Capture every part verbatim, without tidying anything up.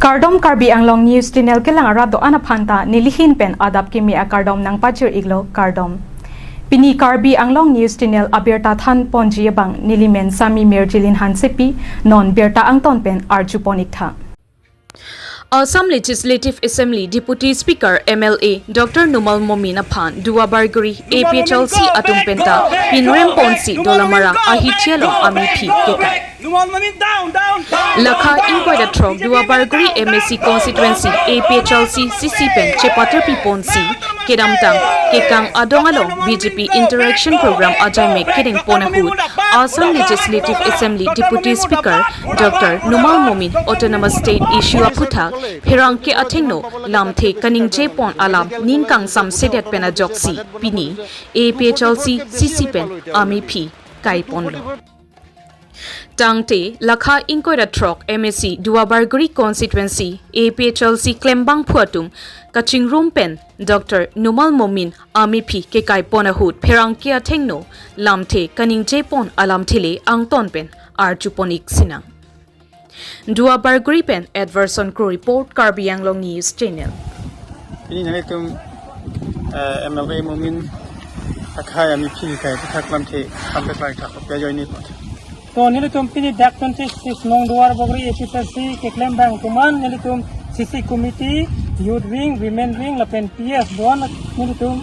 Kardom, Karbi Anglong News Channel kelang arat do-an aphan ta nelihin pen adap kimi akardom nangpachir-iklo, kardom. Pini Karbi Anglong News Channel abirta thanponji abang nelimen Sami Mirjilin Hansepi, non birta angton pen arjupon-iktha. Assam Legislative Assembly Deputy Speaker M L A Doctor Numal Momin aphan Duarbagori A P H L C atum penta pinrem ponsi Dolamara ahithi along amephi kekai. Lakha ingkoi ra throk Duarbagori M A C constituency A P H L C C C pen chepatirpi ponsi kedamtang kekang adong along B J P interaction program ajaimek kedeng pon ahut Assam Legislative Assembly Deputy Speaker Doctor Numal Momin Autonomous State issue aphuthak pherangke athengno lamthe kaningje pon alam ning kangsamsedet pen ajoksi pini A P H L C C C pen amephi kaiponlo. Tangte lakha ingkoi ra throk M A C Duarbagori constituency A P H L C klembangphu atum kachingrum pen Doctor Numal Momin amephi kekaipon ahut pherangke athengno lamthe kaningje pon alamthe le angton pen arjupon-ik sinang. Duarbagori pen Edverson Kro report, Karbi Anglong News Channel. Pini nanglitum, eh, M L A Momin akhai amephi kekai aphuthak lamthe sampe klai thak kopya ajoine apot. To nelitum pini dak twenty-six nong Duarbagori A P H L C keklembang atum an nelitum C C committee, youth wing, women wing lapen P S do-an nelitum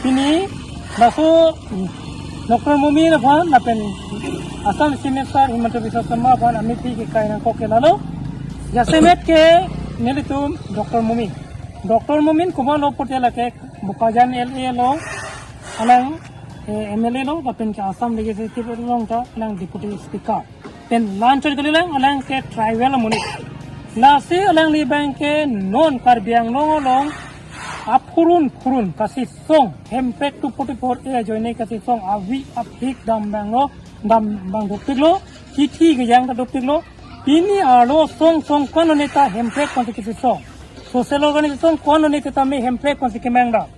pini laso Doctor Momin aphan lapen Assam Chief Minister Himanta Biswa Sarma aphan amephi kekai nangkok ke lalo. Jasemet ke nelitum Doctor Momin. Doctor Momin komatlo pulote lake Bokajan L A lo, alang, eh, M L A lo, lapen ke Assam Legislative along ta alang Deputy Speaker. Pen la-anchot kalilang, alang ke tribal amonit. Lasi alangli abang ke non Karbi Anglong along aphurun phurun kasisong Hemprek two forty-four A ajoine kasisong avi aphik dam abang lo, dam abang dopiklo, chithi kejang ta dopiklo. Pini arlo song song ko-an neta Hemprek pensi kesisong. Social organization ko-an neta tame Hemprek pensi kemang dam.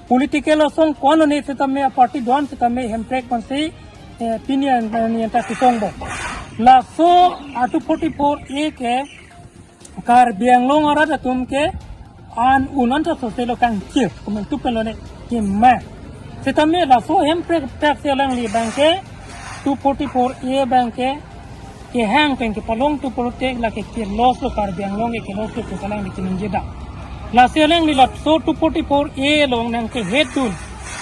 Political asong ko-an neta tame, party do-an setame Hemprek pensi, eh, pini an, an, an ta kesong bo. Laso a two forty-four A ke Karbi Anglong arat atum ke an un an ta sose lo kangkir, komantu pen lone kima. Setame laso Hemprek aphuthak si alangli abang ke two forty-four A abang ke kehang pen kepalongthu pulote lake ke-loss lo, Karbi Anglong ke ke-loss lo pu alangli keningje dam. Lasi alangli laso two forty-four A along nangkehet dun,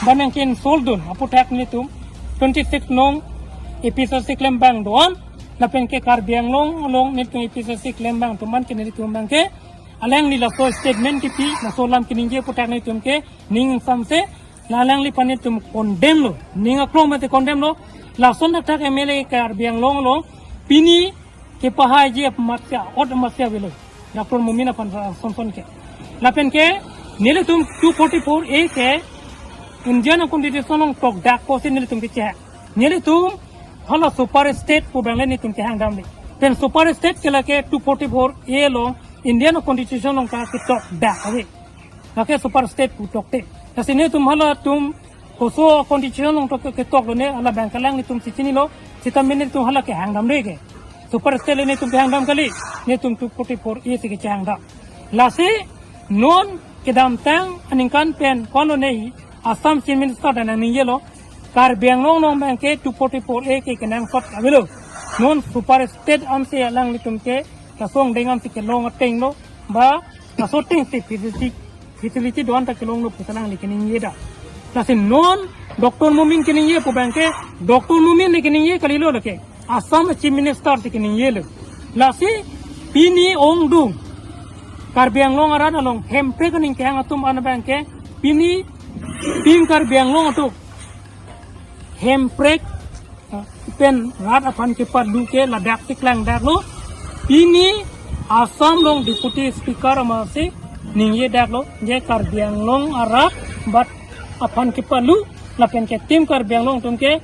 ba nangke-insult dun aphuthak nelitum twenty-six nong A P H L C klembang do-an, lapen ke Karbi Anglong along nelitum A P H L C klembang atum an ke nelitum abang ke alangli laso statement kepi, laso alam keningje aphuthak nelitum ke ning samse, la alangliphan nelitum condemn lo, ning aklong mate condemn lo. Lason thakthak M L A Karbi Anglong along pini kepahaiji amatsi, ot amatsi avelo, Doctor Momin aphan son son ke. Lapen ke nelitum two forty-four A ke Indian Constitution along tokdak pusi nelitum kechehang. Nelitum hala super state pu abang le nelitum kehang damde. Pen super state ke lake two forty-four A along Indian Constitution along ta ketokdak ave. Lake super state pu tokte. Lasi nelitum halatum koso Constitution along tok ketok lone, hala abang ke alanglitum si chinilo, setame nelitum hala kehang damde ke. Super state le nelitum kehang dam kali, nelitum two forty-four A si kechehang dam. Lasi non kedamtang aningkan pen ko-an lone Assam Chief Minister ta nangningje lo, Karbi Anglong along abang ke two forty-four A ke kenangsot avelo. Non super state ansi alanglitum ke laso angdeng ansi kelong ateng lo, ba laso atengsi facility, facility do-an ta kelong lo pu alangli keningje dam. Lasi non Doctor Momin keningje pu abang ke, Doctor Momin le keningje kalilo lake, Assam Chief Minister si keningje lo. Lasi pini ongdung Karbi Anglong arat along Hemprek aning kehang atum an abang ke pini Team Karbi Anglong atum Hemprek, eh, pen rat aphan kepadu ke ladak si klangdaklo. Pini Assam along Deputy Speaker amatsi ningjedaklo, je Karbi Anglong arat bat aphan kepadu, lapen ke Team Karbi Anglong atum ke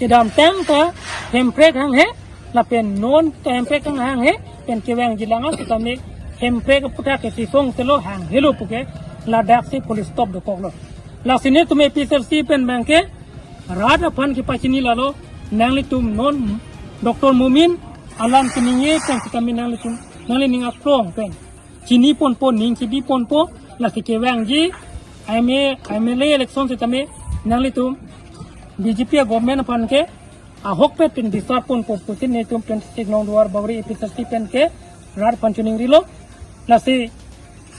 kedamtang ta Hemprek hanghe, lapen non ta Hemprek hang hanghe, pen kevangji lang setame Hemprek aphuthak ke sisong selo hanghelo pu ke ladak si full stop dokoklo. Lasi nelitum A P H L C pen abang ke rat aphan kepachini lalo, nanglitum non Doctor Momin alam keningje pen setame nanglitum nangli ning aklong pen chini ponpo, ning chibi ponpo, lasi kevangji M A, M L A election sitame nanglitum B J P a-government aphan ke ahokpet pen bisar ponpo pusi nelitum twenty-six nong Duar Bagori A P H L C pen ke rat aphan chiningrilo. Lasi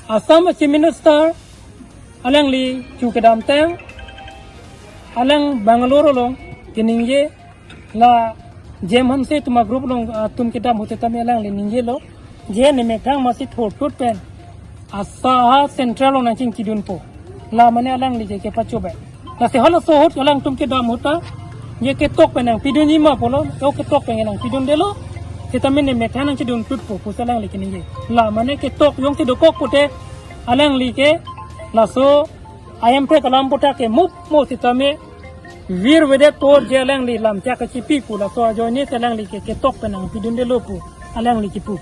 Assam Chief Minister alangli chu kedamtang alang Bangalore along keningje, la J M Hanse atum a-group along, ah, atum kedam ahut tame alangli ningjelo, je ne methang masi thurthut pen asaha central along nangchingkidunpo. La mane alangli ke kepachobei. Lasi halaso ahut alangtum kedam ahut ta, je ketok pen nangpidunji ma pulo, yo ketok pen nangpidundelo, sitame ne methang nangchidunthutpo pusi alangli keningje. La mane ketok jongsi dokok pute, alangli ke laso ahemprek alam puta ke mup mo sitame virvedet apor je alangli lam chak kachipi pu, laso ajoine si alangli ke ketok pen nangpidundelo pu alangli kipu.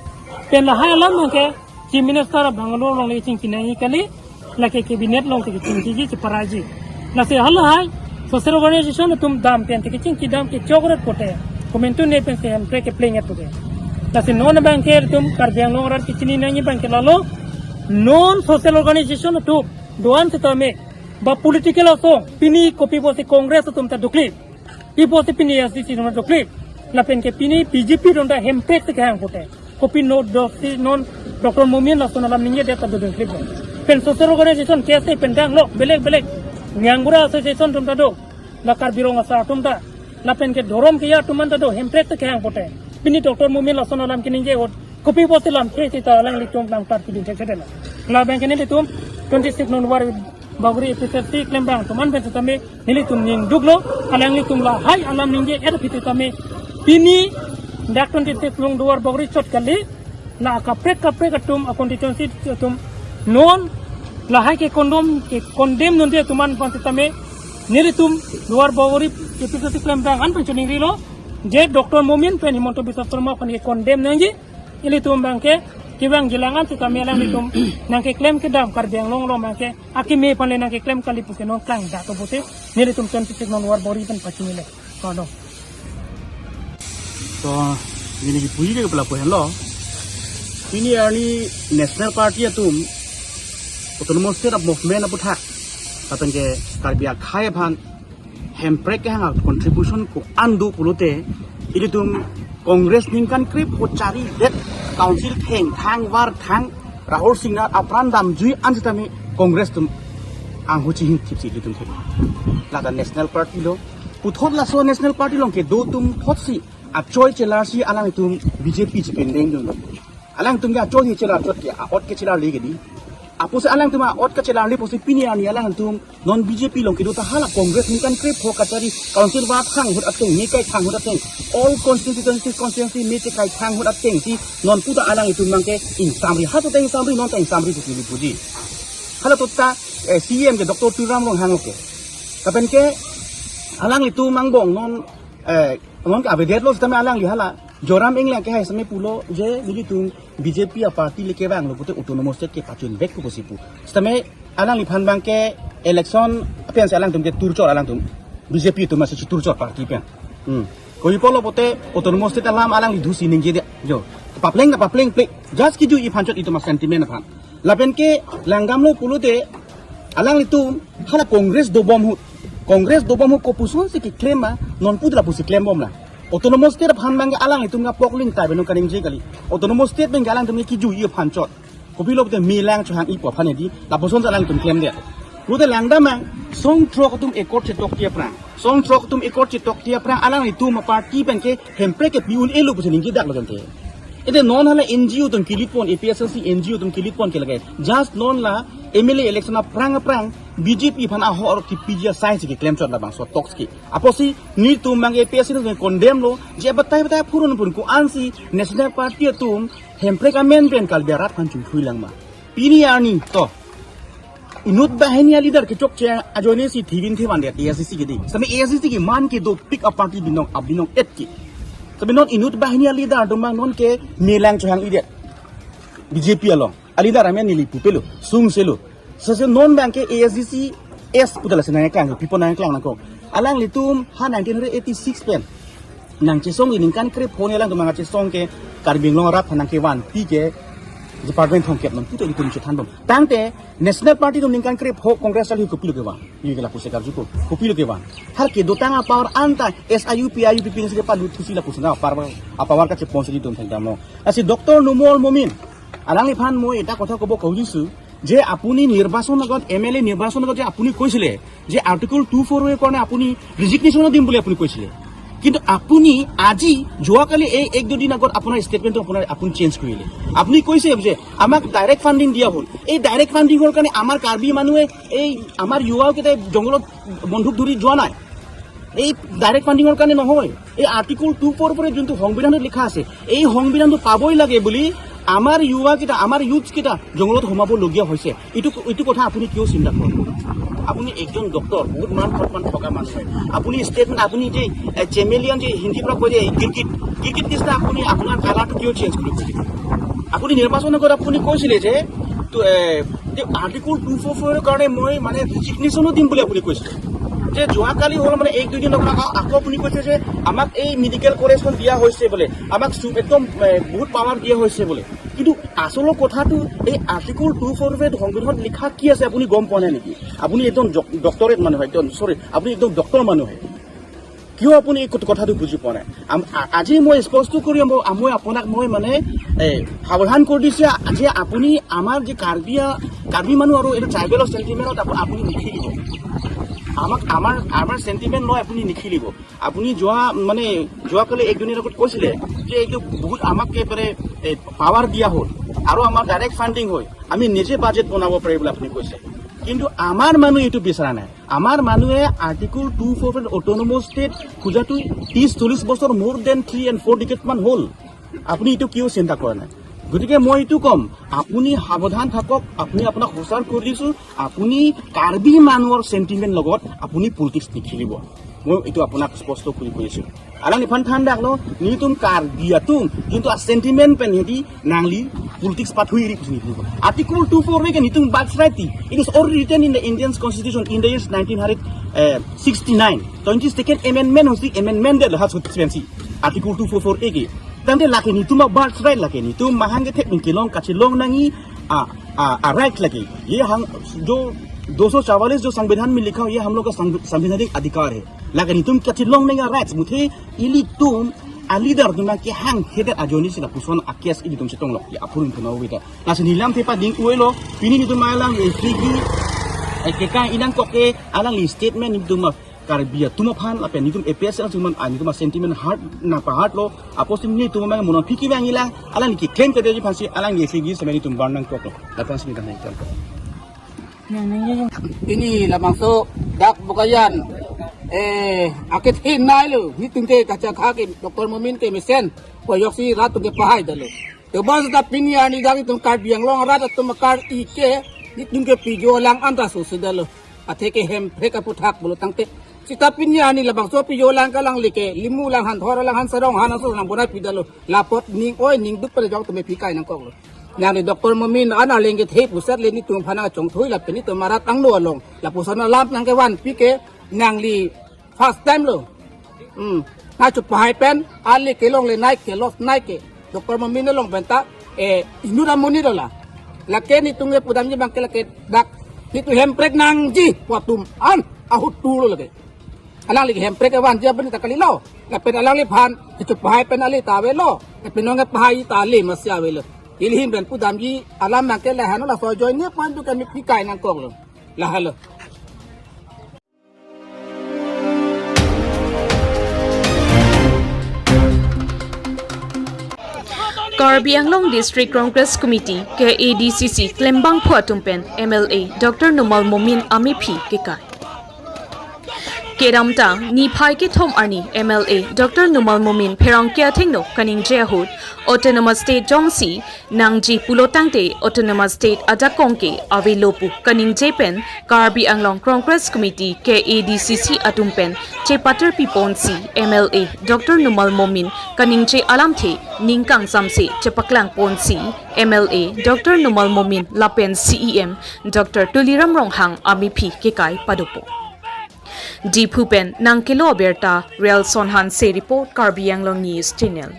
Pen lahai alam abang ke Chief Minister Bangalore along le chingki nangji kali, lake cabinet along te kechingkiji cheparaji. Lasi halahai social organization atum dam pen te kechingki dam kechokret pute, komantu ne pensi hemprek kepleng et pute. Lasi non abang ke atum Karbi Anglong arat kechini nangji abang ke lalo, non social organization atum do-an sitame, ba political asong, pini kopi pusi Congress atum ta dokli, pi pusi pini A S D C atum ta dokli, lapen ke pini B J P atum ta hemprek si kehang pute. Kopi no dosi non Doctor Momin lason alam ningjedet ta dodun klip. Pen social organization K S A pen dang lo, belek belek, Niangkura Association atum ta do, la Karbi Rong Asar atum ta, lapen ke dhorom keja atum an ta do, hemprek si kehang pute. Pini Doctor Momin lason alam keningje ahut, kopi pusi lam kre sita alanglitum lam tar pidun thekthedetlo. La abang ke nelitum twenty-six nong Duar Bagori A P H L C keklembang atum an pen sitame nelitum ningduklo, alanglitum lahai alam ningje er phi sitame, pini dak twenty-six nong Duar Bagori chot kali, la kaprek kaprek atum a-constituency atum non lahai ke condemn, ke condemn nonde atum an pen sitame, nelitum Duar Bagori A P H L C keklembang an pen chiningrilo, je Doctor Momin pen Himanta Biswa Sarma aphan ke condemn nangji, ilitum abang ke kevangji lang an sitame alanglitum nangkeklem kedam Karbi Anglong along abang ke akeme aphan le nangkeklem kali pusi non klang dak to pusi nelitum twenty-six nong Duar Bagori pen pachinile. Kardom. To, neli kipuji ke pelapu henlo. Pini arni National Party atum Autonomous State of Movement aputhak, lapen ke Karbi akhei aphan hemprek kehang a-contribution ko-an do pulote, ilitum Congress ningkan krepho charidet council thengthang varthang Rahul Singnar apran damjui an sitame Congress atum anghu chihingthipsi ilitum thek. Lata National Party lo, puthot laso National Party along kedo atum thotsi achoi chelarsi alangtum B J P chipindengdun. Alangtum ke achoi chelar chot ke, a-ot kechelarle ke dei. Apotsi alangtum a-ot kachelarle pusi pini arni alangtum non B J P along kedo ta hala Congress ningkan krepho kachari council varthang ahut ateng, me kaithang ahut ateng, all constituency, constituency me kaithang ahut ateng si non puta alanglitum abang ke ingsamri, ha to ta ingsamri, non ta ingsamri pusi neli puji. Hala to ta, eh, C E M ke Doctor Tuliram Ronghang lo ke. Lapen ke alanglitum angbong non, eh, non ke avedetlo sitame alangli hala Joram Engleng ke hai sitame pulo je nelitum B J P a-party le kevanglo pute Autonomous State ke pachunvekpo pusi pu. Sitame alangliphan abang ke election pen si alangtum ke turchor, alangtum B J P atum masi turchor party pen. Hmm. Kopi pulo pute Autonomous State alam alangli dusi ningjedet. Jo. Papleng na papleng ple. Just kejui aphan chot itum a-sentiment aphan. Lapen ke langdamlo pulote alanglitum hala Congress dobom ahut, Congress dobom ahut kopuson si keklem ma, non puta pusi klembom la. Autonomous State aphan abang ke alanglitum kapokling tai beno kaningje kali. Autonomous State abang ke alangtum kejui aphan chot. Kopilo pute me lang chohang-ipo aphan dei, lapuson si alangtum klemdet. Pulote langdam abang, song throk atum accord chetokji aphrang, song throk atum accord chetokji aphrang alanglitum a-party pen ke hemprek kepi un-elo pusi ningjedak lo jante. Ede non hala N G O atum ke-lead pon, A P H L C N G O atum ke-lead pon ke lake. Just non la M L A election aphrang aphrang B J P aphan ahor kepiji asai si keklem chot labangso talks ke. Apotsi nelitum abang A P H L C atum condemn lo, je batai batai phurun phurun ko-an si National Party atum hemprek amen pen Karbi arat aphan chingthui lang ma. Pini arni to inut banghini a-leader kechokche ajoine si thivin thivandet A I C C ke dei. Sitame A I C C ke man kedopik a-party binong abinong et ke. Sitame non inut banghini a-leader atum abang non ke me lang chohang-idet. B J P along a-leader amen neli pupelo, sungselo. Sase non abang ke A S D C S puta lasi nangklang, people nangklang nangkok. Alanglitum ha nineteen eighty-six pen Nangchesong ningkan krepho ne alanglitum nangchesong ke Karbi Anglong arat aphan nangkevanpi ke department thomkep nang puto itum chethan bom. Tangte National Party atum ningkan krepho Congress charli kopilo kevan. Ye ke lapusi karjupo. Kopilo kevan. Har kedotang apower anta S I U, P I U, P P N C kepalut thusi lapusi na apower, apower kachepon si itum thekdamlo. Lasi Doctor Numal Momin, alangliphan moi এটা কথা ক'ব খুজিছো যে আপুনি নিৰ্বাচন আগত, M L এ নিৰ্বাচন আগত যে আপুনি কৈছিলে যে আৰ্টিকল টু ফ'ৰ এৰ কাৰণে আপুনি ৰেজিগনেশ্যনো দিম বুলি আপুনি কৈছিলে, কিন্তু আপুনি আজি যোৱাকালি এই এক দুদিন আগত আপোনাৰ ষ্টেটমেণ্টটো আপোনাৰ আপুনি চেঞ্জ কৰিলে। আপুনি কৈছে যে আমাক ডাইৰেক্ট ফাণ্ডিং দিয়া হ'ল, এই ডাইৰেক্ট ফাণ্ডিঙৰ কাৰণে আমাৰ কাৰ্বি মানুহে, এই আমাৰ যুৱাকেইটাই জংঘলত বন্দুক ধৰি যোৱা নাই। এই ডাইৰেক্ট ফাণ্ডিঙৰ কাৰণে নহয়, এই আৰ্টিকল টু ফ'ৰ ফ'ৰ যোনটো সংবিধানত লিখা আছে, এই সংবিধানটো পাবই লাগে বুলি আমাৰ যুৱাকেইটা, আমাৰ ইউথছকেইটা জংঘলত সোমাবলগীয়া হৈছে। এইটো, এইটো কথা আপুনি কিয় চিন্তা কৰে? আপুনি একজন ডক্টৰ, বহুত মান সন্মান থকা মানুহ হয়। আপুনি ষ্টেটমেণ্ট, আপুনি যে, এ, চেমেলিয়ান যে হিন্দীৰ পৰা কয় যে গিৰগিট, গিৰগিট নিচিনা আপুনি আপোনাৰ কালাৰটো কিয় চেঞ্জ কৰিব? আপুনি নিৰ্বাচন আগত আপুনি কৈছিলে যে, তো, এ, যে আৰ্টিকল টু ফ'ৰ ফ'ৰ ৰ কাৰণে মই মানে ৰেজিগনেশ্যনো দিম বুলি আপুনি কৈছিলে। যে যোৱাকালি হ'ল মানে এক দুই দিন আগত আকৌ, আকৌ আপুনি কৈছে যে আমাক এই মেডিকেল কলেজখন দিয়া হৈছে বোলে, আমাক চু-, একদম, এ, বহুত পাৱাৰ দিয়া হৈছে বোলে। কিন্তু আচলৰ কথাটো এই আৰ্টিকল টু ফ'ৰ ফ'ৰ সংবিধানত লিখা কি আছে আপুনি গম পোৱা নাই নেকি? আপুনি একদম ডক-, ডক্টৰেট মানুহ হয়, একদম, চৰি, আপুনি একদম ডক্টৰ মানুহ হয়। কিয় আপুনি এই কথা-, কথাটো বুজি পোৱা নাই? আম-, আ-, আজি মই স্পষ্ট কৰি মই, মই আপোনাক মই মানে, এ, সাৱধান কৰি দিছে যে আপুনি আমাৰ যে কাৰ্বি, কাৰ্বি মানুহ আৰু এইটো ট্ৰাইবেলৰ চেণ্টিমেণ্টত আপু-, আপুনি নিখেলিব। আমাক, আমাৰ, আমাৰ চেণ্টিমেণ্ট লৈ আপুনি নিখেলিব। আপুনি যোৱা, মানে, যোৱাকালি এক দুদিন আগত কৈছিলে যে এইটো বহুত আমাক একেবাৰে, এ, পাৱাৰ দিয়া হ'ল আৰু আমাৰ ডাইৰেক্ট ফাণ্ডিং হয়, আমি নিজে বাজেট বনাব পাৰি বুলি আপুনি কৈছে। কিন্তু আমাৰ মানুহে এইটো বিচৰা নাই। আমাৰ মানুহে article two four four autonomous state খোজাটো ত্ৰিশ চল্লিশ বছৰ, more than three and four decade মান হ'ল। আপুনি এইটো কিয় চিন্তা কৰা নাই? গতিকে মই এইটো ক'ম, আপুনি সাৱধান থাকক, আপুনি আপোনাক সচাৰ কৰি দিছো, আপুনি কাৰ্বি মানুহৰ চেণ্টিমেণ্ট লগত আপুনি পলিটিক্স নিখেলিব। মই এইটো আপোনাক স্পষ্ট কৰি কৈছো। Alangliphan thandaklo, nelitum Karbi atum, juntu a-sentiment pen hedi nangli politics pathui ri pusi nelitum. Article two four ke nelitum birthright ti. It is already written in the Indian Constitution in the years nineteen hundred, eh, sixty-nine. Twenty-second Amendment hosi amendment det lo ha suspensi. Article two four four A ke. Tangte lake nelitum a-birthright lake nelitum mahang kethek pen kelong kachelong nangji a, a, a-right lake. Ye hang jo दो सौ चवालीस जो संविधान में लिखा हो, ये हम लोग का संवि-, संवैधानिक अधिकार है। Lake nelitum kachelong nangji a-rights muthe ilitum a-leader atum nangkehang hedet ajoine si lapuson a-case ilitum chetong lok ya apurun thuna uwe ta. Lasi neli lamthe pading uwe lo, pini nelitum alang isi gi, eh, kekai inang koke alangli statement nelitum a-Karbi atum aphan lapen nelitum A P H L C atum aphan, ah, nelitum a-sentiment hurt nangpa-hurt lo, apotsi nelitum amang monon phiki bang ila, alangli ke-claim kedeji aphansi alangli isi gi semen nelitum bar nangkok lo. Lapuson si nelitum nangkok. Pini labangso dak Bokajan, eh, akethe nai lo, nelitum ke kachakha ke Doctor Momin ke mesen, koyok si rat atum ke pahai detlo. To bang seta pini arni dak nelitum Karbi Anglong arat atum akar ike, nelitum ke pijo lang anta so si detlo. Athe ke Hemprek aputhak pulo tangte. Seta pini arni labangso pijo lang ke alangli ke, limu lang han thor lang han sarong han aso nang bonai pi detlo. Lapot ning oi ning duk pada jok atum ke phi kai nangkok lo. Nangli Doctor Momin an aleng kethe puset le nelitum aphan nangchongthui lapen nelitum arat angno along. Lapuson alam nangkevanpi ke nangli first time lo. Hmm. Nangchepahai pen, ale kelongle nai ke, los nai ke. Doctor Momin along pen ta, eh, inut amonit lo la. Lake nelitum ke pudamji abang ke lake dak. Nelitum Hemprek nangji pu atum an ahut tu lo lake. Alangli ke Hemprek kevanji abang ta kalilo. Lapen alangliphan kechepahai pen ale ta avelo. Lapen nangkepahai ta ale masi avelo. Ili ahin pen pudamji alam abang ke lahenlo, laso ajoine pen tu kami phi kai nangkok lo. Lahelo. Karbi Anglong District Congress Committee, K A D C C, klembangphu atum pen M L A Doctor Numal Momin amephi kekai. Kedamtang niphai kethom arni M L A Doctor Numal Momin pherangke athengno kaningje ahut Autonomous State jongsi nangji pulo tangte Autonomous State ajakong ke avelo pu kaningje pen Karbi Anglong Congress Committee, K A D C C atum pen chepaterpi ponsi M L A Doctor Numal Momin kaningje alamthe ning kangsamse chepaklang ponsi M L A Doctor Numal Momin lapen C E M Doctor Tuliram Ronghang amephi kekai padopo. Diphu pen nangkelo abirta Relson Hanse report, Karbi Anglong News Channel.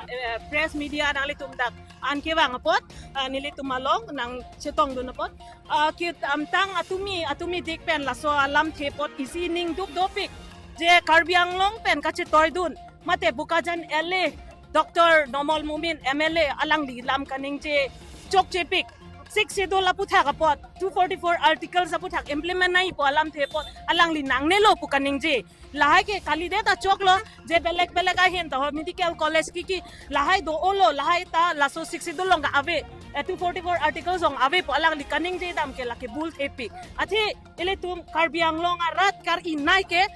Eh, press media nanglitum dak an kevang apot, ah, nelitum along nangchetongdun apot. Ah, kedamtang atumi, atumi dik pen laso alamthe apot isi ning duk dopik. Je Karbi Anglong pen kachetoidun, mate Bokajan L A, Doctor Numal Momin M L A alangli lam kaningje chokchepik. Sixth Schedule aputhak apot, two forty-four articles aputhak implement nangji pu alamthe apot alangli nangnelo pu kaningje. Lahai ke kalidet ta choklo, je belek belek ahin ta ho medical college kiki lahai do-olo, lahai ta laso Sixth Schedule along ave, eh, two forty-four articles along ave pu alangli kaningje dam ke lake bul thepik. Athe ilitum Karbi Anglong arat kar-inai ke,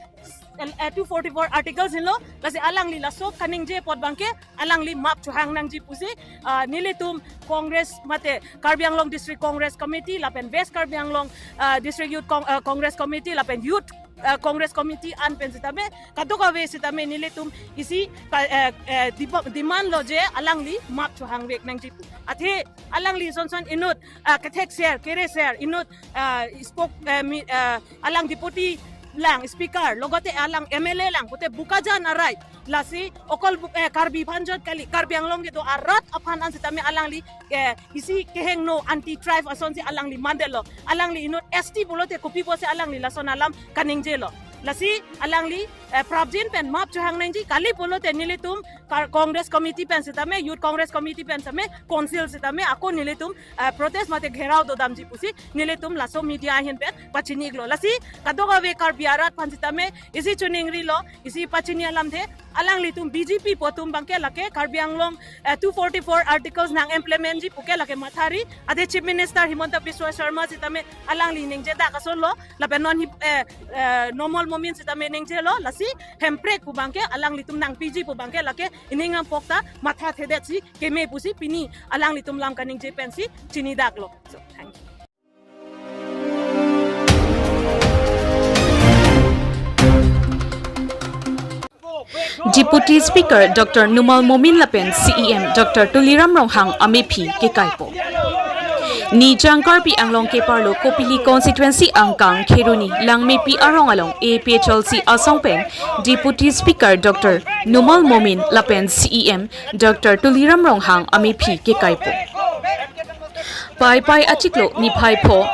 eh, two forty-four articles henlo, lasi alangli laso kaningje apot abangke alangli map chohang nangji pusi, ah, nelitum Congress mate Karbi Anglong District Congress Committee lapen West Karbi Anglong, ah, District Youth Cong-, ah, Congress Committee lapen Youth, ah, Congress Committee an pen sitame, kadokave sitame nelitum isi ka-, eh, eh, dipa-, demand lo je alangli map chohang vek nangji pu. Athe alangli son son inut, ah, kethek ser, kere ser, inut, ah, spoke, eh, mi-, ah, alang deputy lang, speaker, logote alang M L A lang, pute Bokajan arai. Lasi okol Bok-, eh, Karbi aphan jot kali, Karbi Anglong kedo arat aphan an sitame alangli, eh, isi kehingno anti-tribe asonsi alangli mandetlo. Alangli inut S T pulote kopi pusi alangli lason alam kaningjelo. Lasi alangli, eh, prapjin pen map chohang nangji, kali pulote nelitum Kar-, Congress Committee pen sitame, Youth Congress Committee pen sitame, Council sitame, ako nelitum, eh, protest mate gherao dodamji pusi nelitum laso media ahin pen pachini-iklo. Lasi kadokave Karbi arat aphan sitame isi choningrilo, isi pachini alamthe, alanglitum B J P pu atum abangke lake Karbi Anglong, eh, two forty-four articles nang-implement ji puke lake mathari. Athe Chief Minister Himanta Biswa Sarma sitame alangli ningje dak asonlo, lapen non hi, eh, eh, Numal Momin sitame ningjelo, lasi Hemprek pu abangke alanglitum nangpiji pu abangke lake ining ampok ta mathathedetsi keme pusi pini alanglitum lam kaningje pensi chinidaklo. So, thank you. Deputy Speaker Doctor Numal Momin lapen C E M Doctor Tuliram Ronghang amephi kekaipo. Nijang Karbi Anglong keparlo Kopili constituency angkang Kheroni Langmepi arong along A P H L C asong pen Deputy Speaker Doctor Numal Momin lapen C E M Doctor Tuliram Ronghang amephi kekaipo. Paipai achiklo niphai pho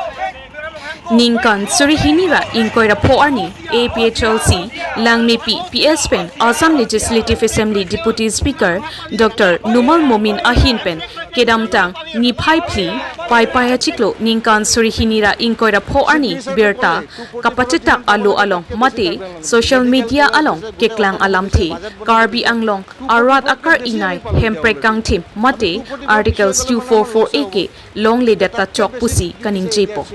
ningkan suri hini ra ingkoi ra pho arni A P H L C Langmepi P S pen Assam Legislative Assembly Deputy Speaker Doctor Numal Momin ahin pen kedamtang niphai phli Paipai achiklo ningkan suri hini ra ingkoi ra pho arni birta kapachetak alo along mate social media along keklang alamthe Karbi Anglong arat akar-inai Hemprek kangthim mate Articles two four four A ke longledet ta chok pusi kaningjepo.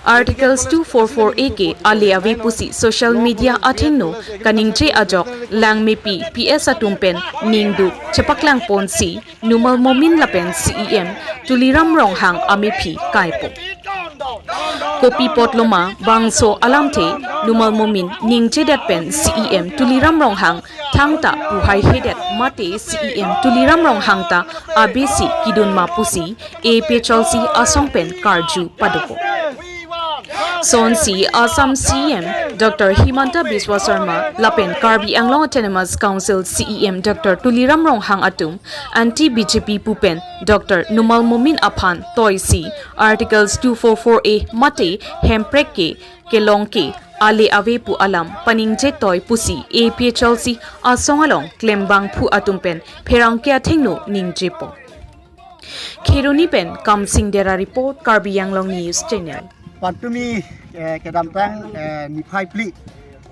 Articles two four four A ke ale ave pusi social media athengno kaningje ajok Langmepi P S atum pen ningduk chepaklangponsi Numal Momin lapen C E M Tuliram Ronghang amephi kaipo. Kopi apotlo ma bangso alamthe Numal Momin ningjedet pen C E M Tuliram Ronghang thangta puhaihedet mate C E M Tuliram Ronghang ta abesi kidun ma pusi A P H L C asong pen karju padopo. Sonsi Assam C E M Doctor Himanta Biswa Sarma lapen Karbi Anglong Autonomous Council C E M Doctor Tuliram Ronghang atum anti B J P pu pen Doctor Numal Momin aphan toisi Articles two four four A mate Hemprek ke kelong ke ale ave pu alam paningje toi pusi A P H L C asong along klembangphu atum pen pherangke athengno ningjepo. Kheroni pen Kamsing Dera report, Karbi Anglong News Channel. Patumi, eh, kedamtang, eh, niphai phli,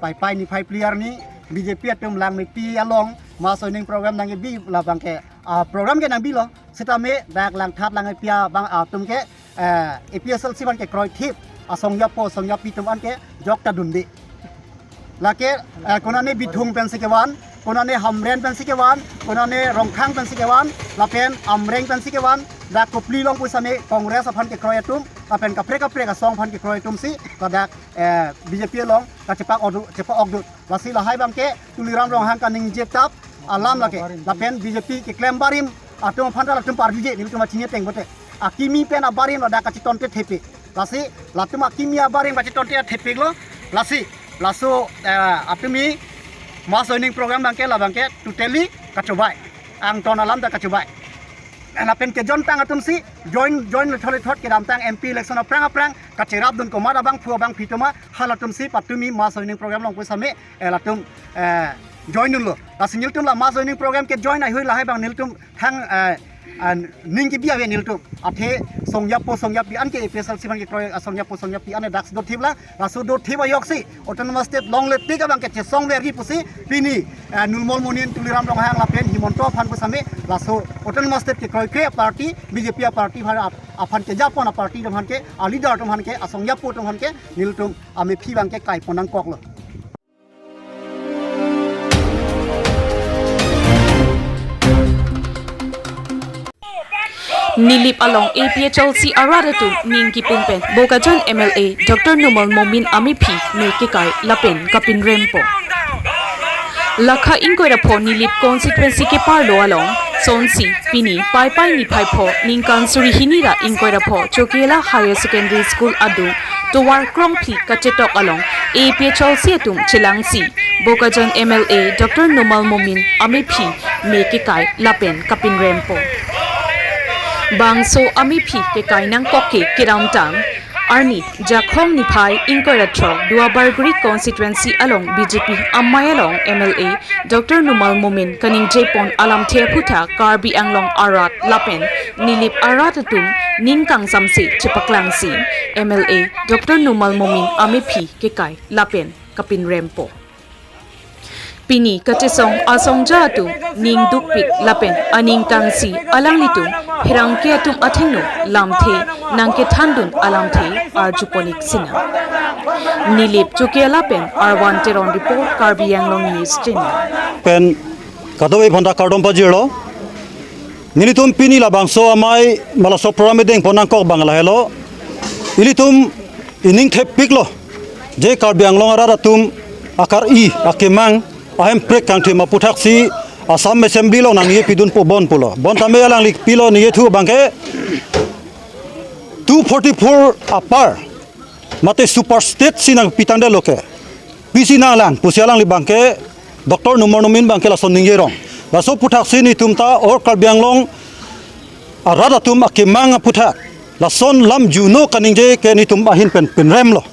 Paipai niphai phli arni B J P atum Langmepi along mass joining program nangkebi labang ke, ah, program ke nangbilo, sitame dak Langthat Langmepi abang atum ke, eh, A P H L C aphan kekroithip asong yapo asong yapi atum an ke jok ta dunde. Lake, eh, konane Bithung pensi kevan, konane Hamren pensi kevan, konane Rongkhang pensi kevan, lapen Amreng pensi kevan, dak Kopili along pusitame Congress aphan kekroi atum, lapen kaprek kaprek asong aphan kekroi atumsi, ladak, eh, B J P along kachepa-okdut, chepa-okdut. Lasi lahai abang ke Tuliram Ronghang kaningje tap alam lake, lapen B J P keklem barim atum aphan ta latum parjuje, nelitum achini ateng pote. Akimi pen abarim ladak kachetonte thepi. Lasi latum akimi abarim kachetonte thepiklo. Lasi Laso eh, atumi mass joining program abangke labangke totally kachobei. Angton alam ta kachobei. Lapen kejontang atumsi join join lethot lethot kedamtang M P election aphrang aphrang kacherapdun komat abangphu abangphi atum, halatumsi patumi mass joining program along pusitame eh, latum eh, join dunlo. Lasi nelitum la mass joining program kejoin ahoi lahai abang nelitum thang eh, an ning kebi ave nelitum. Athe songjapo songjapi an ke A P H L C aphan kekroi, ah, songjapo songjapi an dak dothiplang. Laso dothip ajoksi Autonomous State longle tik abangke chesongverji pusi pini eh, Numal Momin, Tuliram Ronghang lapen Himanta aphan pusitame laso Autonomous State kekroikre party, B J P party aphan, aphan kejapon aparty atum aphan ke, aleader atum aphan ke, asongjapo atum aphan ke nelitum amephi abangke kaipon nangkoklo. Nilip along A P H L C arat atum ning kipung pen Bokajan M L A Doctor Numal Momin amephi me kekai lapen kapinrempo. Lakha ingkoi ra pho Nilip constituency keparlo along sonsi pini Paipai niphai pho ningkan suri hini ra ingkoi ra pho Chokela Higher Secondary School adung tovar krongphli kachetok along A P H L C atum chelangsi Bokajan M L A Doctor Numal Momin amephi me kekai lapen kapinrempo. Bangso amephi kekai nangkok ke kedamtang arni Jakhong niphai ingkoi ra throk Duarbagori constituency along B J P amei along M L A Doctor Numal Momin kaningjepon alamthe aphuthak Karbi Anglong arat lapen Nilip arat atum ning kangsamse chepaklangsi M L A Doctor Numal Momin amephi kekai lapen kapinrempo. Pini kachesong asongja atum ning dukpik lapen aning kangsi alanglitum pherangke atum athengno lamthe nangkethandun alamthe arjuponik sina. Nilip Chokela pen Arvan Teron report, Karbi Anglong News Channel. Pen kadokave aphanta kardom pajirlo. Nelitum pini labangso amei ma laso program dengpon nangkok abang lahelo. Ilitum ining thepiklo je Karbi Anglong arat atum akar-i akemang ahemprek kangthim aphuthaksi Assam Assembly along nangkepidunpo bon pulo. Bonta me alangli pilo ningjethu abangke two forty-four apar mate super state si nangpitangdetlo ke. Pisi nanglang pusi alangli abangke Doctor Numal Momin abangke lason ningjerong. Laso aphuthaksi nelitum ta all Karbi Anglong arat atum akemang aphuthak lason lam juno kaningje ke nelitum ahin pen pinremlo.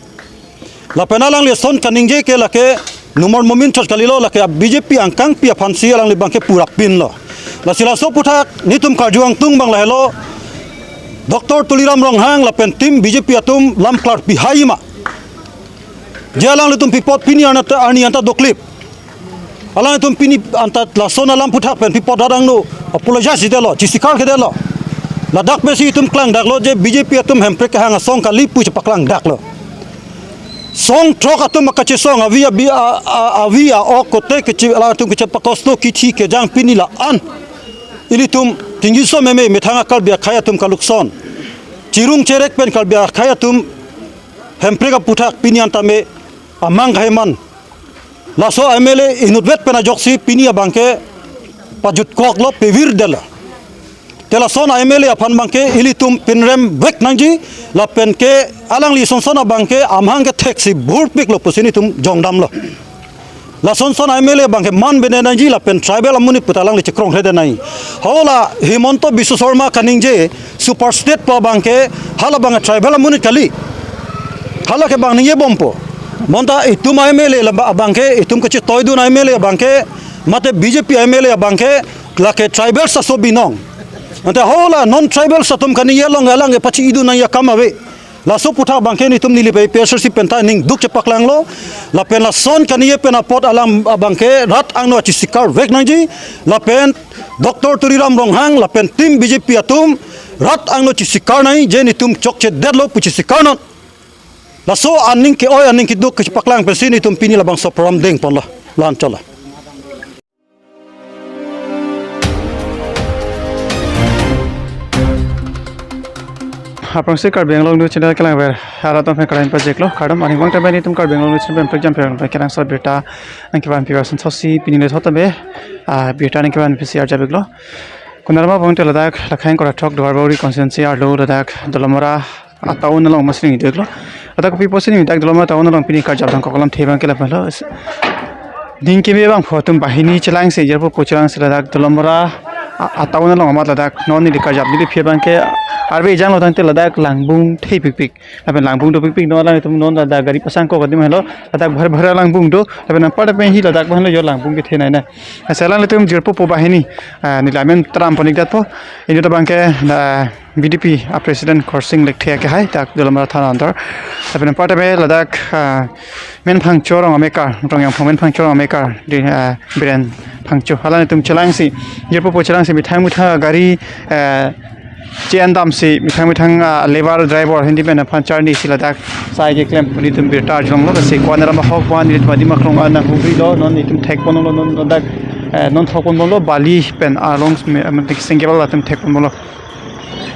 Lapen alangli lason kaningje ke lake Numal Momin chot kalilo, lake B J P angkangpi aphansi alangli abangke purakpinlo. Lasi laso aphuthaksi nelitum karju angtung abang lahelo, Doctor Tuliram Ronghang lapen team B J P atum lam klarpi hai ma. Je alanglitum pi apot pini arni anta, arni anta doklip. Alangtum pini anta lason alam aphuthak pen pi apot rat angno apologize si detlo, chesikar kedetlo. Ladak pensi itum klangdaklo je B J P atum hemprek kehang asong kali pu chepaklangdaklo. Song throk atum akachesong avi abi a, a, avi a-ok kote keche alangtum kechepakosto kithi kejang pini la-an. Ilitum tinggi so meme methang a Karbi akhei atum kalukson. Chirung cherek pen Karbi akhei atum hemprek aphuthak pini anta me amang kahai man. Laso M L A inutvet pen ajoksi pini abangke pajutkoklo, pevirdetlo. Te lason M L A aphan abangke ilitum pinremvek nangji, lapen ke alangli sonson abangke amahang ketheksi burpiklo pusi nelitum jongdamlo. Lason son M L A abangke man bene nangji lapen tribal amonit puta alangli chekrongkredet nangji. Hala Himanta Biswa Sarma kaningje super state pu abangke hala abangke tribal amonit kali. Hala ke abang ningjebompo. Bonta itum M L A la abangke, itum kachetoidun M L A abangke, mate B J P M L A abangke, lake tribal aso binong. Ante hala non tribal atum kaningje along alang kepachi-idun nangji akam ave. Laso aphuthaksi abangke nelitum Nilip A P H L C penta ning duk chepaklanglo. Lapen lason kaningje pen apot alam abangke rat angno achesikarvek nangji. Lapen Doctor Tuliram Ronghang lapen team B J P atum rat angno chesikar nangji, je nelitum chokchedetlo pu chesikarnon. Laso aning ke-oi aning keduk kechepaklang pensi nelitum pini labangso program dengponlo. La-an chotlo. Aphrangsi Karbi Anglong News Channel kelangver arat atum aphan kardom pajirlo. Kardom, aning bang tabe nelitum Karbi Anglong News Channel pen prekjam pen kenangsot birta nangkevan pivar sonsoksi pini le thot tabe, ah, birta nangkevan pisi arjapiklo. Konarma bang te ladak Lakha ingkoi ra throk Duarbagori constituency arlo ladak Dolamara a-town along masing diklo. Ladak kopi pusi neli dak Dolamara town along pini karjap tangkok alamthe abangke lapulo. Ning keme abangphu atum banghini chelangsi, jirpo po chelangsi ladak Dolamara a, a town along amat ladak non neli karjap neli aphi abangke arve ejanglo tangte ladak langbung thepikpik. Lapen langbung dopikpik, non alanglitum non ladak gari pasangkok adim helo, ladak bhar bhar langbung do, lapen anparta pen hi ladak bhar lo jo langbung kethenei na. Lasi alanglitum jirpo po banghini, ah, neli amen tram pon-ik detpo, inut abangke, ah, B D P a president Khorsing Lekthe akehai, dak Dolamara thana under. Lapen anparta pen ladak, ah, Men Phangcho arong amekar, Rongyang Phang Men Phangcho arong amekar, di, ah, Biren Phangcho. Alanglitum chelangsi, jirpo po chelangsi methang methang gari, ah, che-en damsi, methang methang, ah, labour driver, Hindi pen aphan charni si ladak sai keklem pu nelitum birta arjulonglo, lasi ko-an alam ahok pu-an nelitum adim aklong an hubri lo, non nelitum thek ponlo, non ladak, eh, non thok ponlo, bali pen along me, me, sengke bala atum thek ponlo.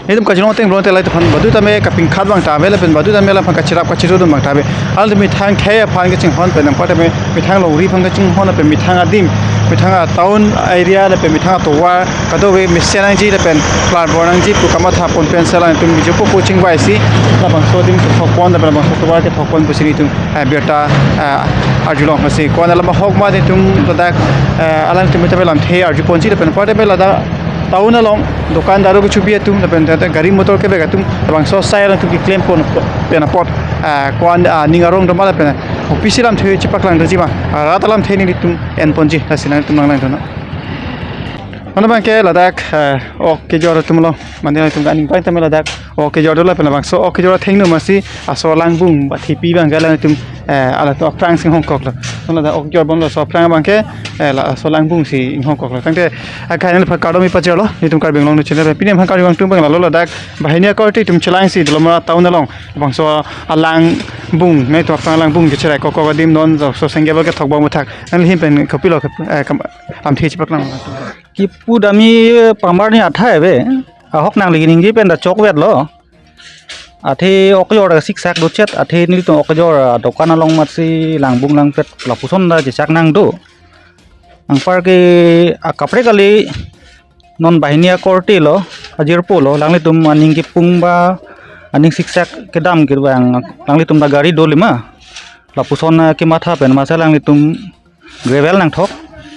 Nelitum kachelong ateng pulote lahai aphan baduta me kapingkhat abang ta ave lapen baduta me laphan kachirap kachirudun abang ta ave. Alanglitum methang khei aphan kachinghon pen anparta me methang longri aphan kachinghon lapen methang adim, methang a town area lapen methang atovar kadokave mesen nangji lapen plan bor nangji pu kamatha pon pen si alanglitum bijokpo po chingvaisi labangso adim kethok pon lapen labangso atovar kethok pon pusi nelitum, eh, birta, eh, arjulong, lasi ko-an alam ahok ma nelitum ladak, eh, alanglitum ta me lamthe arju ponji lapen anparta pen ladak town along dokan daru kechobi atum lapen tata gari motor kevek atum labangso asai alanglitum keklem pon pen apot, ah, ko-an, ah, ning arong doma lapen opisi lamthe chepaklang doji ma, ah, rat alamthe nelitum en ponji, lasi nangtum nanglang dona. Mane abangke ladak, ah, ok kejor atum lo, mane atum aning abang tame ladak ok kejor do lapen labangso ok kejor athengno masi laso langbung ba thepi abangke alanglitum, eh, alanglitum aphrang si inghongkoklo. Non ladak ok kejor bomlo, laso aphrang abangke, eh, laso langbung si inghongkoklo. Tangte, ah, kainal pha kardom ipachirlo, nelitum Karbi Anglong News Channel. Pini aphan karjong tung abang lalo ladak banghini akorte atum chelangsi Dolamara town along labangso alangbung, nelitum aphrang alangbung kecherai kokkok adim non laso sengke bala kethok bom athak. Nangli ahin pen kopilo ke, eh, kam, lamthe chepaklang. Kipu dami pamar ni athai ave. Ahok nangli ningje pen ta chokvetlo. Athe ok kejor siksak dochot, athe nelitum ok kejor, ah, dokan along masi langbung langpet lapuson ta chechak nangdo. Anparke akaprek kali non banghini akorte lo, ajirpo lo, alanglitum aning kepung ba, aning siksak kedam ke abang, alanglitum ta gari doli ma. Lapuson, ah, kematha pen masi alanglitum gravel nangthok,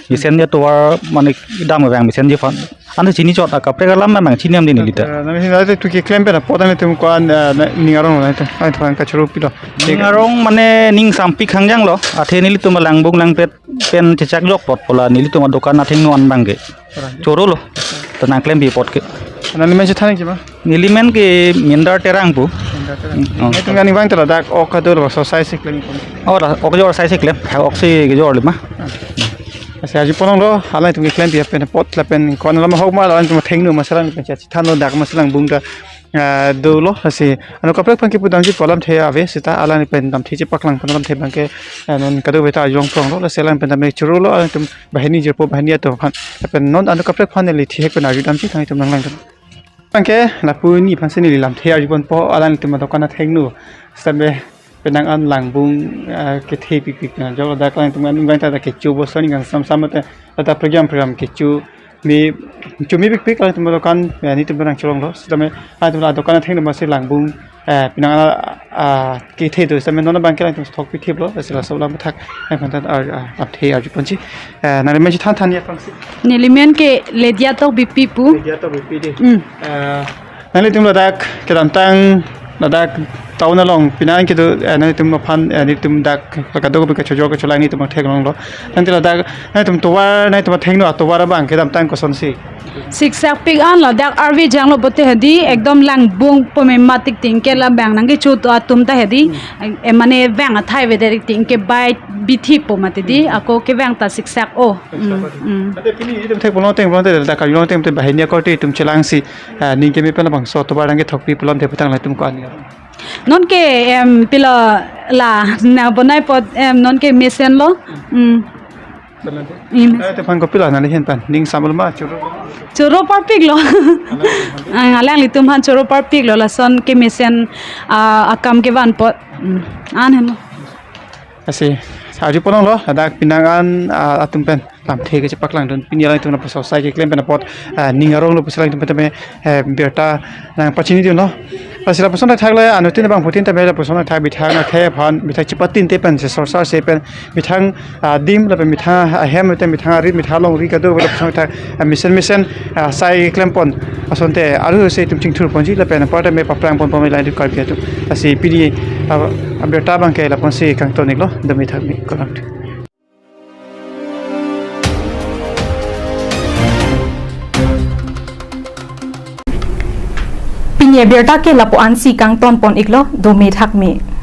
mesenji atovar mane dam abang mesenji aphan. Ante chini chot akaprek alam abang chini am dini lita. Eh, nangli ahin ate tu keklem pen apot nangtum ko-an, eh, na, ning arong nangtum, nangtum kachoro pilo. Ning arong mane ning sampik hangjanglo, athe nelitum langbung langpet pen chechak jok apot pu la nelitum adokan athengno an abangke chorolo. Ta nangklempi apot ke. Nangli men chethan nangji ma? Neli men ke Mindar Terang pu. Mindar Terang. Oh. Nangtum aning abang ta ladak ok kado labangso asai si klem pon. Oh, ladak ok kejor asai si klem. Ha, ok si kejor li ma. Lasi arju ponlonglo, alanglitum keklempi pen apot lapen ko-an alam ahok ma alanglitum athengno masi alanglitum chethanlo, dak masi langbung ta, ah, dolo, lasi anut kaprek aphan kipu damji pu alamthe ave seta alanglitum pen lamthe chepaklang pon alamthe abangke, ah, non kadokave ta arjulong ponlo, lasi alanglitum pen tame chorolo, alanglitum banghini jirpo banghini atum aphan. Lapen non anut kaprek aphan neli thihek pen arju damji, nangtum nanglang dun. Abangke lapu hini aphan si neli lamthe arju ponpo, alanglitum adokan athengno sitame penang an langbung, ah, kethepikpik na jok ladak alanglitum aning abang ta kecho boson kangsam sam te ladak program program kecho me, chomepikpik alanglitum adokan, eh, nelitum pen nangcholonglo sitame alanglitum adokan athengno masi langbung, eh, penang an, ah, kethe do sitame non abangke alanglitum thokpi thiplo, lasi laso alam athak nangphan ta ar, ah, lamthe arju ponji. Eh, nangli men chethan than ya pangsi. Neli men ke Ledia Tokbipi pu. Ledia Tokbipi di. Hmm. Eh, nanglitum ladak kedamtang ladak town along penang kedo, eh, nanglitum aphan, eh, nelitum dak kadokave kachojor kacholai nelitum theklonglo. Tangte ladak nanglitum tovar, nanglitum athengno atovar abang kedamtang kosonsi? Siksak pik an ladak arve ejanglo pulote hedi, ekdom langbung pome matik ting ke labang nangkecho atum ta hedi, eh, mane vang athai avedet ting ke bai bithi po mati di, ako kevang ta siksak o. Hmm, hmm. Ante pini itum thek pulote, pulote dak karjulong ateng te banghini akorte atum chelangsi, ah, ning keme pen labangso atovar nangkethokpi pu alamthe putang latum ko-an. Non ke, em, pilo la nang bonai apot, em, non ke mesen lo. Hmm. Em. Eh, te aphan kopilo nangli ahin pen ning samul ma choro? Choro parpiklo. Ang alanglitum aphan choro parpiklo lason kemesen, ah, akam kevan apot. Hmm. An heno. Lasi arju ponlonglo, ladak penang an, ah, atum pen lamthe kechepaklang dun, pini alanglitum lapuson asai keklem pen apot, ah, ning aronglo pusi alanglitum pen tame, eh, birta nangpachini dunlo. Lasi lapuson thakthak le anuttin abangphutin tame lapuson thakthak methang akhei aphan methang chepatinte pen se sorsar se pen methang adim lapen methang ahem lapen methang arit methang alongri kado lapuson thak mesen mesen asai klempon asonte aru se itum chingthurponji lapen apar tame paprangponpon lain Karbi atum. Lasi pini ah, abirta abangke lapuson si kangton iklo, dome thakme, kolang. Pini abirta ke lapu-an si kangtonpon iklo, dome thakme.